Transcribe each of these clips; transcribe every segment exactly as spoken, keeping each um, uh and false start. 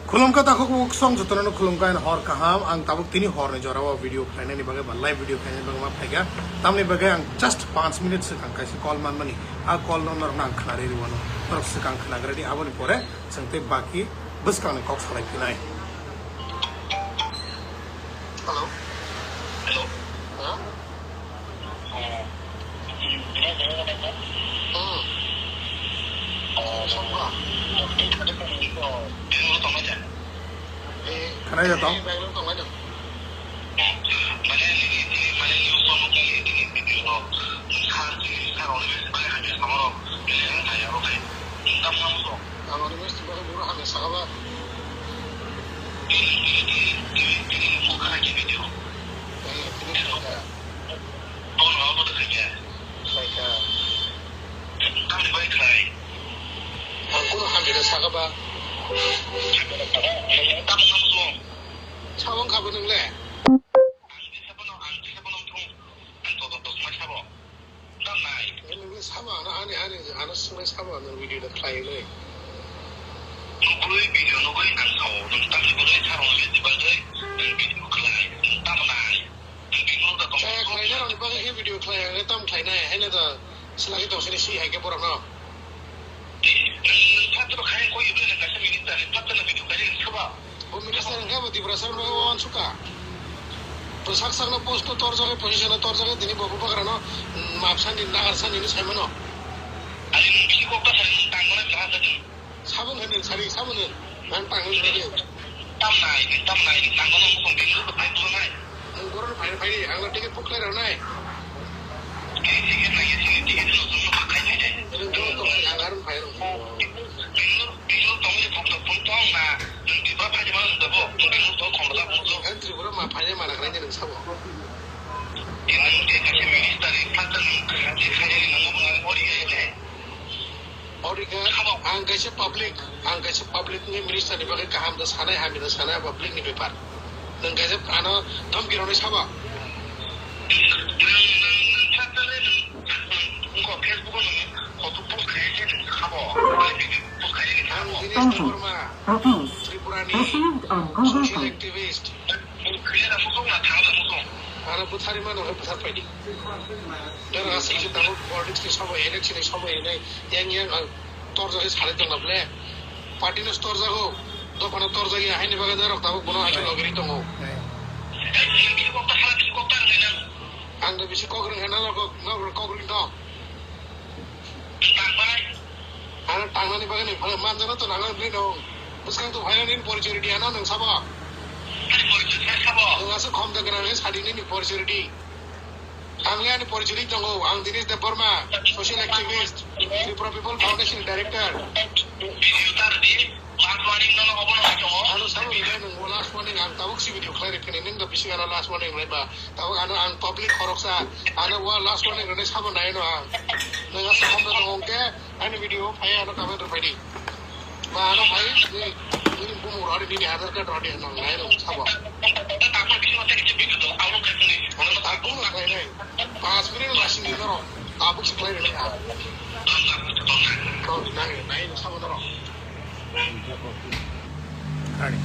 Khulumkha takhuk bukhuk song jotono khulumkha and hor kaham. Ang tabuk tini horni jorao video khlainani bagwi ba live video khlainani bagwi ma phaikha. Tamni bagwi ang just panch minute swkang kaisa call manmani. A call no norokno ang khnari rwano. Norok swkang khnagradi, aboni pore chwng tei baki bwskangni kok salai phinai. Hello. Hello. Hmm. Khwnai da tong? Ang kuno hamjada saka ba. Sabo wngkha bo nwng le. Nwng le sabo ano, ano, ano swngwi sabo ano video da khlai le. Nugui video nugui ang sao, nwng tamni bagwi sao, nwng le diba doi, nwng video khlai, nwng tamo nai. Kaya khlainai rokni bagwi khe video khlai, ang tam khlainai, haino da swlagwi tong sini si hai khe borokno. Nwng, nwng phatro khai koi ibo nwng kaisa minister, nwng phatro video khai nwng saba. Bo minister wngkha bo Tiprasa rokno wansukha. Bo sak sakno post no torjak, position no torjak, tini bo bubagrano, mm, map sani, nagar sani hinwi saimano. Ani nwng bisi kok ta sani nwng tangmani bwla ha sajwng. Sabon hwnwi sari, sabon hwn. Ang tangwi rwdi. Tamnai, nwng tamnai, nwng tangmano mukhung bini rw bwthai bujo nai. Nwng borokno phaina phaidi, ang no ticket book khlai rwnai. Ticket nai, ticket, ticket no, no, no, khai nai de. Nwng borok tong, ang aroni phai rw. Bini rw, bini rw tongwi phok no phone tong na, nwng biba phaidi mano nwng dabo, nwng bini rw tong khomla bujo. Ang Tripura ma phaina mana khlai de nwng sabo. Nwng je kaisa minister, first nwng je khai de nwng obo nwng ori khai de. Ori khe ang kaisa public, ang kaisa public ni minister ni bagwi kaham da sanai, hamya da sanai, public ni bepar. Nwng kaisa ano dhamki rwnai sabo. Nwng, nwng, nwng, nwng, nwng, nwng, Facebook o nwng photo post khai khe nwng sabo. Post khai khe sabo. Ang Dinesh Debbarma, Tripura ni social activist. Ano bwthari mano khe bwthar paidi. Dara aswk se tabuk politics ni sobo, election ni sobo hinwi yang yang ang torjak khe salai tongna ble. Party no torjago, dopha no torjak ya, haini bagwi norok tabuk bono hai khe logiri tongo. Ang da bisi kok rwng khe norok, norok kok rwng tong. Ano tangnani bagwi ni phano manjano to nangani bini no. Bwskang to phaina nini porichori di ano nwng sabo. Ani porichori sai sabo. Nwng aswk khom da gwnang khe sadi nini porichori di. Ang le ani porichori tongo, ang Dinesh Debbarma, social activist, Tripura People Foundation director. Video tar di, last warning no no obo no tongo. Ano sabo nai nwng last warning ang tabuk si video khlai rw phini nwng da bising ano last warning lai ba. Tabuk ano ang public khoroksa, ano wa last warning rwnai sabo nai no ang. Nwng aswk hambai tongo hwnkhe ani video phai ano comment rwphai di. Ba ano phai ni, ni bumung rwdi, nini Aadhaar card rwdi, ano nai no sabo. Tabuk rwkhlai nai. Pas minute masing ni norok tabuk si khlai rwnai ha. Nai, nai no sabo norok. Ani.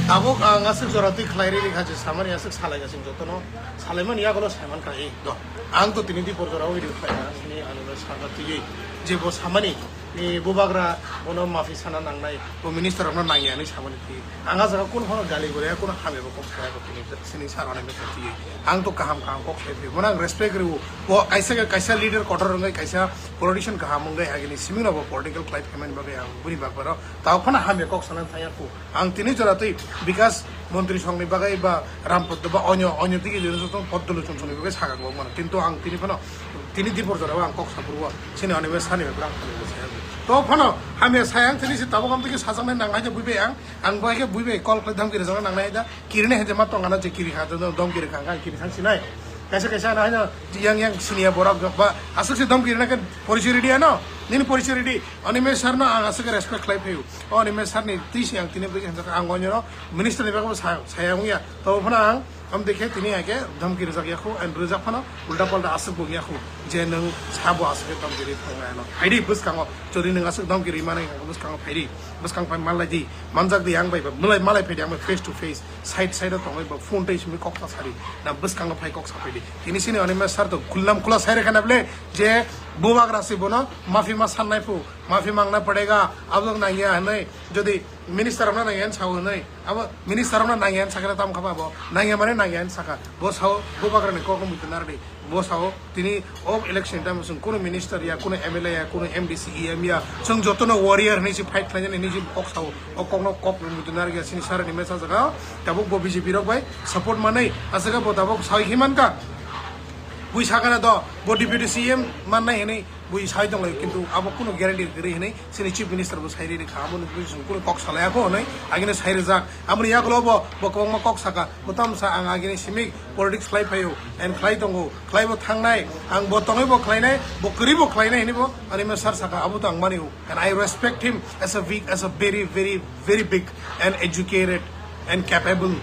Tabuk ang aswk jora twi khlai riri kha je samani aswk salai gasing jotono. Salaimani yagulo saiman kha, eh, do. Ang to tini dipor jora o video khlai na sini ani no saka twi je bo samani ni bubagra bono mafi sana nangnai, bo minister rokno nangya hinwi samani twi. Ang a jaga kun phano gali gore, kun hamya bo kok saya bo tini sini sar ani no twi. Ang to kaham kaham kok sai twi. Bono ang respect rw. Bo kaisa kaisa leader kotor wngwi kaisa politician kaham wngwi agini simi no bo political khlai phaimani bagwi ang buni bagwi ro. Tao phano hamya kok sana thangya ku. Ang tini jora twi Bikas Montri Songni bagwi ba Ram Poddo ba onyo, onyo tigi jora song Poddo Lochon Songni bagwi sakha kok mano. Kintu ang tini phano, tini dipor jora ang kok sapurwo. Sini ani bai sani bai brang phano saya. To phano hamya saya ang tini si tabuk am tigi sajaknai nang hai je buibai ang. Ang bai khe buibai call khlai dhamki rwjakna nangnai da. Kirini hai je ma tong ano je kiri kha, dom kiri kha, ang kiri thang sinai. Kaisa kaisa ano hai no yang yang siniya borok ba aswk se dhamki rwna khe porichori di ano. Nini porichori di, Animesh sir no ang aswk respect khlai phaio. O Animesh sir ni twi se ang tini bwrwi khe hamjak, ang onyo no minister ni bagwi bo sa, saya wngya. To phano ang am dekhe tini ake dhamki rijak yakho, and rijak phano ulta palta aswk bo yakho. Je nwng sabo aswk dhamki ri thangna no. Phaidi bwskango, jodi nwng aswk dhamki ri mani bwskango phaidi. Bwskang phai malai di, manjak di ang bai ba, malai, malai phaidi ang bai face to face. Side side o tongwi bo phone tei simi kok sa sari. Na bwskango phai kok sa phaidi. Tini sini Animesh sir to khullam khula sai rwkha na ble je bubagra se bono mafi ma sannai phu, mafi mangna padega, abo nangya hwnwi, jodi minister rokno nangya hwn sao hwnwi, abo minister rokno nangya hwn sakha tam khaba bo, nangya mane nangya hwn sakha. Bo sao bubagra ni kok no muitu nardi. Bo sao tini o election time chwng kuno minister ya, kuno M L A ya, kuno M D C, E M ya, chwng jotono warrior hwnwi se fight khlainani hwnwi se kok sao. O kokno kok muitu narya sini sir ni mesa jaga. Tabuk bo B J P rok bai support manwi aswk bo tabuk sai khi mankha. Bui sakana do bo deputy C M mannai hwnwi bui sai tonglai, kintu abo kuno guarantee kwrwi hwnwi sini chief minister bo sai riri kha, abo ni bui chwng kuno kok salai akho hwnwi agini sai rijak. Aboni yagulo bo, bo kwbangma kok saka, bo tamo sa ang agini simi politics khlai phaio, and khlai tongo, khlai bo thangnai, ang bo tongwi bo khlainai, bo kwrwi bo khlainai hwnwi bo ani mesa sir saka, abo to ang mani o. And I respect him as a big, as a very, very, very big and educated and capable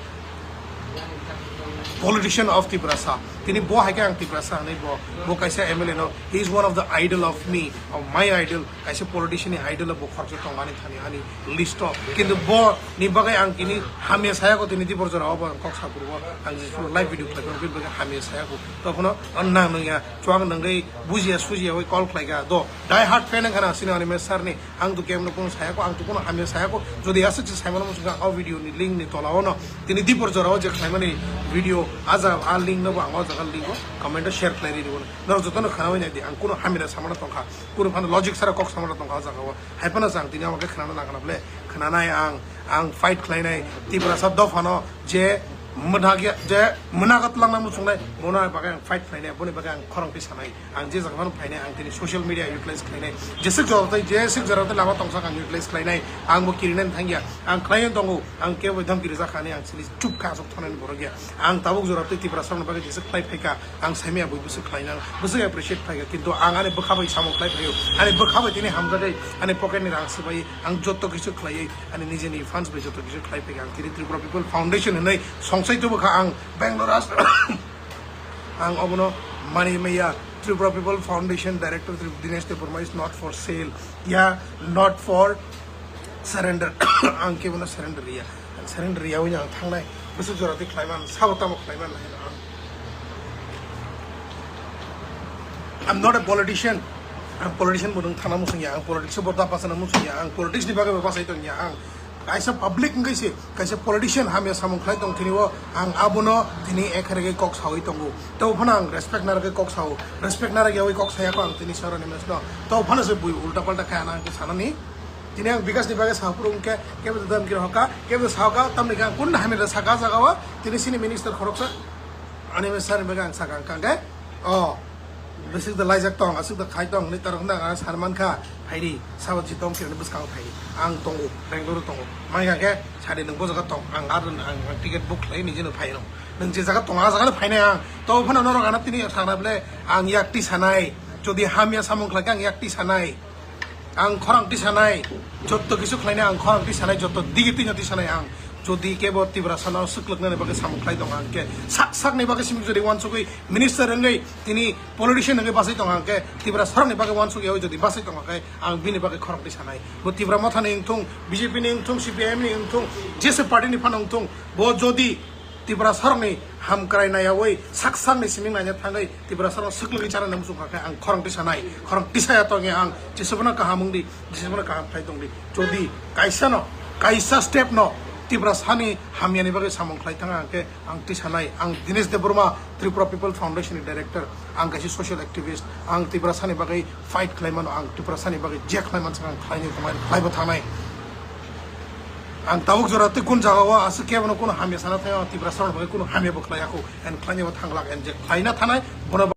politician of Tiprasa. Tini bo hai khe ang Tiprasa hwnwi bo, bo kaisa M L A no. He is one of the idol of me, of my idol. Kaisa politician ni idol bo khoroksa tong ani thani ani list o. Kintu bo ni bagwi ang tini hamya saya ko tini dibor jora o bo ang kok sa phurugo. Ang je live video khlai bini bagwi hamya saya ko. To phano nang nang ya chuang nangwi bujiya sujiya oi call khlai ga do. Die hard fan wngkha na sini ani mesa sir ni. Ang to kemno kuno saya ko, ang to kuno hamya saya ko. Jodi aswk se saimano muchung kha, o video ni link ni tola o no. Tini dipor jora o je khlaimani video, a jaga a link no bo ang o jaga link o comment o share khlai ri bo. Norok jotono khana wi nai di, ang kuno hamya samano tongkha. Kuno phano logic sara kok samano tongkha o jaga o. Hai phano chang tini amo khe khana nang khana ble. Khana nai ang, ang fight khlai nai. Tiprasa dopha no je mwnakya, je mwnaga twlangna muchungnai, bono bagwi ang fight khlainai, boni bagwi ang khorang twi sanai. Ang je jaga phano phainai, ang tini social media utilize khlainai. Jeswk jora tei, jeswk jora tei lama tongsak ang utilize khlainai. Ang bo kirinani thangya. Ang khlaiwi tongo. Ang kebo dhamki rijak kha ani, ang chini chup kha, aswk thonani borok ya. Ang tabuk jora tei Tiprasa rokni bagwi jeswk khlai phaikha. Ang saimaya bui bwswk khlainang, bwswk appreciate phaikha. Kintu ang ani bwkha bai samung khlai phaio. Ani bwkha bai tini hamjagwi, ani pocket ni rang swbai, ang jotto kisu khlaiwi, ani nijeni funds bai jotto kisu khlai phaikha. Ang tini Tripura People Foundation hwnwi songsai tubu kha ang Bangalore as-, ang obono mani maya Tripura People Foundation Director Tri-, Dinesh Debbarma is not for sale. Yeah, not for surrender. Ang kebono surrender ya. Ang surrender ya wini ang thangnai. Bwswk jora twi khlaiman, sabo tamo khlaiman. I'm not a politician. Ang politician bo nung thana musung ya. Ang politics bo da pasana musung ya. Ang politics ni bagwi bo pasai tong ya. Ang kaisa public wngkhe se, kaisa politician hamya samung khlai tong thini o, ang abono tini ekha regwi kok sawi tongo. Tei phano ang respect narwgwi kok sao, respect narwgwi yawi kok saya ko ang tini sir Animesh no. Tei phano se bui ulta palta khe ang sanani. Tini ang Bikash ni bagwi sa phuru wngkhe kebo dam kira hoka, kebo sa hoka, tamni khe ang kun hamya saka jaga o, tini sini minister khoroksa Animesh sir ni bagwi ang saka ang kangkhe. Oh. Bwswk da laijak tong, aswk da khai tong hwnwi torok wngna ang san man kha. Phaidi, sabo ji tong khe bwskango phaidi. Ang tongo, Bangalore tongo. Mai kha khe sadi nwng bo jaga tong, ang ar ang, ang ticket book khlai nijino phai rw. Nwng je jaga tong, a jaga no phainai ang. To phano norok ano tini sakna ble ang yak twi sanai. Jodi hamya samung khlai khe ang yak twi sanai. Ang khorang tisanai, jotto kisu khlainai ang khorang tisanai, jotto digi twino tisanai ang. Jodi kebo Tiprasano swklwknani bagwi samung khlai tongo ang khe, sak sakni bagwi simi jodi uansugwi minister wngwi tini politician wngwi bachai tongo ang khe, Tiprasarokni bagwi uansugwi jodi bachai tongo khe, ang bini bagwi khorang tisanai. Bo Tipra Mothani wngthung, B J P ni wngthung, C P I M ni wngthung, jesa party ni phano wngthung, bo jodi Tiprasarokni hamkrai naiyawi sak sakni siming naina thangwi Tiprasarok swklwgwi chana nang muchung kha khe ang khorang tisanai, khorang tisaya tongya ang, Jisuphano kaham wngdi, Jisuphano kaham khlai tongdi. Jodi kaisano, kaisa step no Tiprasani hamyani bagwi samung khlai thang ang khe ang tisanai, ang Dinesh Debbarma, Tripura People Foundation ni director, ang kaisa social activist, ang Tiprasani bagwi fight khlai mano, ang Tiprasani bagwi je khlai mansa ang khlainai tongmani, khlaibo thangnai. Ang tabuk jora tei kun jaga o aswk kebono kuno hamya sana thai, ang Tiprasarokni bagwi kuno hamya bo khlai yakho, and khlainaibo thanglak, and je khlaina thanai bono